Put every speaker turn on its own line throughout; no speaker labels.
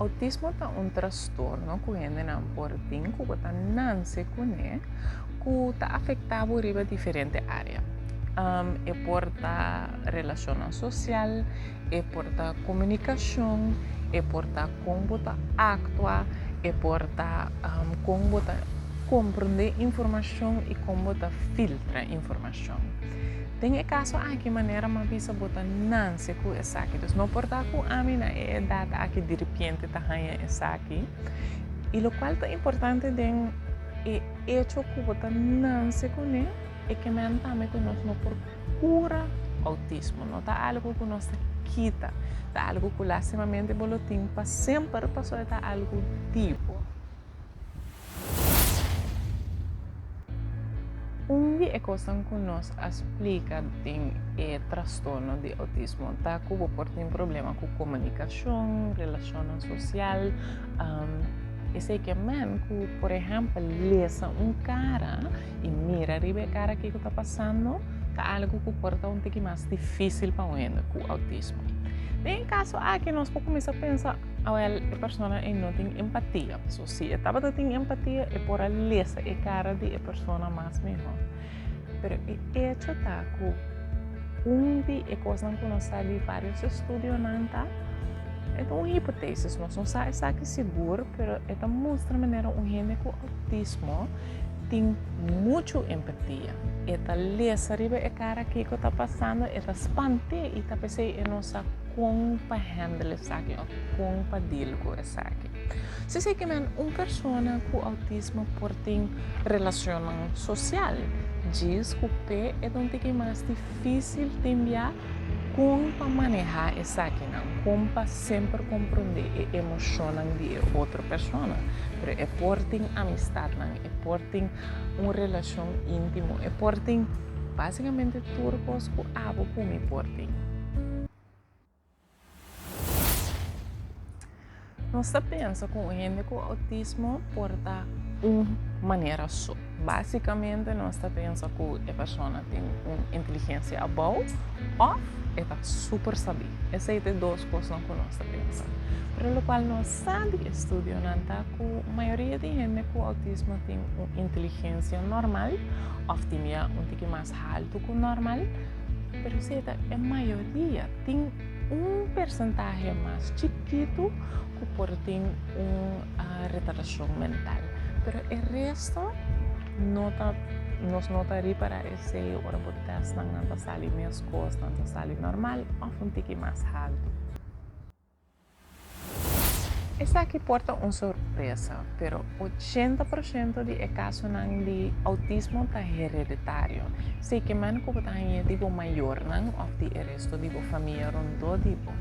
Outismo ta un trastorno ku hendenan por tin ku bo ta nanse kuné ku ta afektá bo riba diferente área. E por ta relashonnan sosial, e por ta komunikashon, e por ta kon bo ta aktua, e por ta kon bo ta komprondé informashon i kon bo ta filtra informashon. Den e kaso aki manera mi a bisa bo ta nanse ku esaki. Dus no por ta ku ami na e edat aki diripiente ta haña esaki. I lokual ta importante den e echo ku bo ta nanse kuné e ke men tambe ku nos no por kura outismo. No ta algu ku nos ta kita, ta algu ku lastimamente bo lo tin pa semper pasobra e ta algu di bo. Un di e kosnan ku nos a splika den e trastorno di outismo ta ku bo por tin problema ku komunikashon, relashonnan sosial. Esei ke men ku, por ehèmpel, lesa un kara i mira riba e kara kiko ta pasando ta algu ku por ta un tiki mas difísil pa un hende ku outismo. Den e kaso aki nos por kuminsá pensa. Awel, e persona ei no tin empatia. Pasobra si e tabata tin empatia, e por a lesa e kara di e persona mas mihó. Pero e echo ta ku un di e kosnan ku nos sa di vários estudionan ta, e ta un hipotesis, nos no sa esaki sigur, pero e ta mustra manera un hende ku outismo tin muchu empatia. E ta lesa riba e kara kiko ta pasando, e ta spant'é i ta p'esei e no sa kon pa handle esaki òf kon pa deal ku esaki. Si esei ke men un persona ku outismo por tin relashonnan sosial, djis ku p'e e ta un tiki mas difísil tin bia kon pa manehá esakinan, kon pa semper komprondé e emoshonnan di e otro persona. Pero e por tin amistatnan, e por tin un relashon íntimo, e por tin básikamente tur kos ku abo ku mi por tin. Nos ta pensa ku un hende ku outismo por ta un manera so. Básikamente nos ta pensa ku e persona tin un inteligensia abou òf e ta super sabí. Esei ta e dos kosnan ku nos ta pensa. Pero lokual nos sa di estudionan ta ku mayoria di hende ku outismo tin un inteligensia normal òf tin ya un tiki mas haltu ku normal. Pero si ta e mayoria, tin un persentahe mas chikitu ku por tin un retardashon mental. Pero e resto no ta, nos no ta ripará esei ora bo tèstnan nan ta sali meskos, nan ta sali normal òf un tiki mas haltu. Esaki por ta un sorpresa, pero ochenta por shento di e kasonan di outismo ta hereditario. Si ke men ku bo ta hañ'é di bo mayornan òf di e resto di bo famia rondó di bo.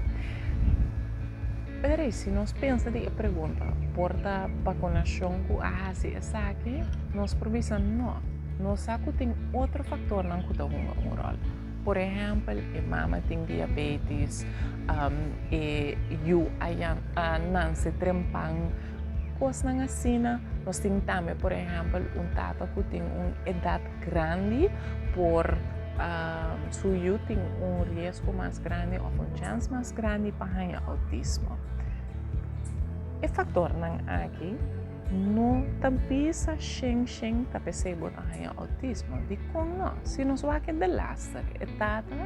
Pero si nos pensa di e pregunta, por ta bakunashon ku a hasi esaki? Nos por bisa no. Nos sa ku tin otro faktornan ku ta hunga un ròl. Por ehèmpel, e mama tin diabetes, e yu a nanse trempan, kosnan asina. Nos tin tambe, por ehèmpel, un tata ku tin un edat grandi por su yu tin un riesgo mas grandi òf un chèns mas grandi pa haña outismo. E faktornan aki. No ta bisa shen shen ta p'esei bo ta haña outismo. Dikon no? Si nos wak e delaster, e tata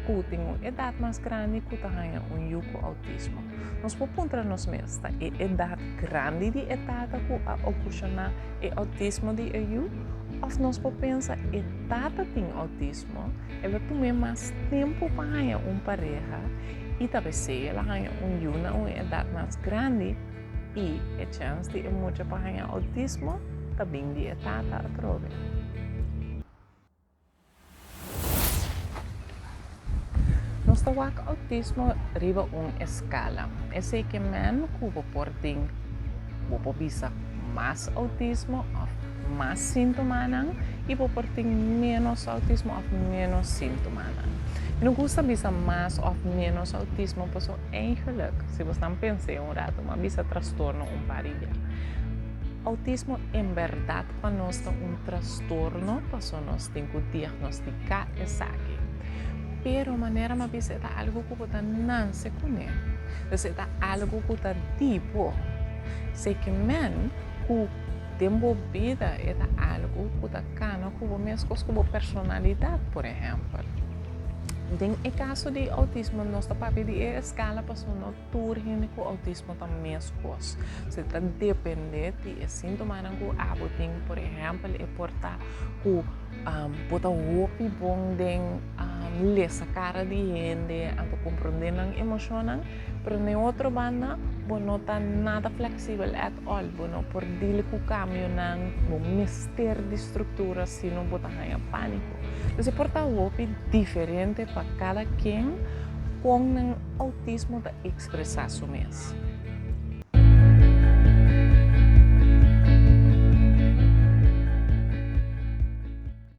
ku tin un edat mas grandi ku ta haña un yu ku outismo. Nos por puntra nos mes, ta e edat grandi di e tata ku a okashoná e outismo di e yu? Òf nos por pensa e tata tin outismo, el a tum'é mas tempu pa haña un pareha i ta p'esei el a haña un yu na un edat mas grandi? I e chèns di e mucha pa haña outismo ta bin di e tata atrobe. Nos ta wak outismo riba un eskala. Esei ke men ku bo por tin, bo por bisa mas outismo òf mas síntomanan i bo por tin ménos outismo òf ménos síntomanan. Mi no gusta bisa mas òf ménos outismo pasobra Eigenlijk, si bo stan pens'é un ratu, m'a bisa trastorno un par di bia. Outismo en bèrdat pa nos ta un trastorno paso nos tin ku diagnostiká esaki. Pero manera m'a bisa, ta algo ku bo ta nase kuné. Dus ta algo ku ta di bo. Esei ke men ku den bo bida ta algo ku ta kana ku bo, meskos ku bo personalidat, por ehèmpel. Den e kaso di outismo, nos ta papia di eskala, paso no tur hende ku outismo ta meskos. E ta dependé di e síntomanan ku abo tin. Por ehèmpel, e por ta ku bo ta hopi bon den lesa kara di hende, anto komprondé nan emoshonnan, pero na otro banda, bo no ta nada fleksibel at all, bo no por deal ku kambionan, bo mester di struktura, sino bo ta haña pániko. Entonses, por ta hopi diferente pa kada ken kon nan outismo ta ekspresá su mes.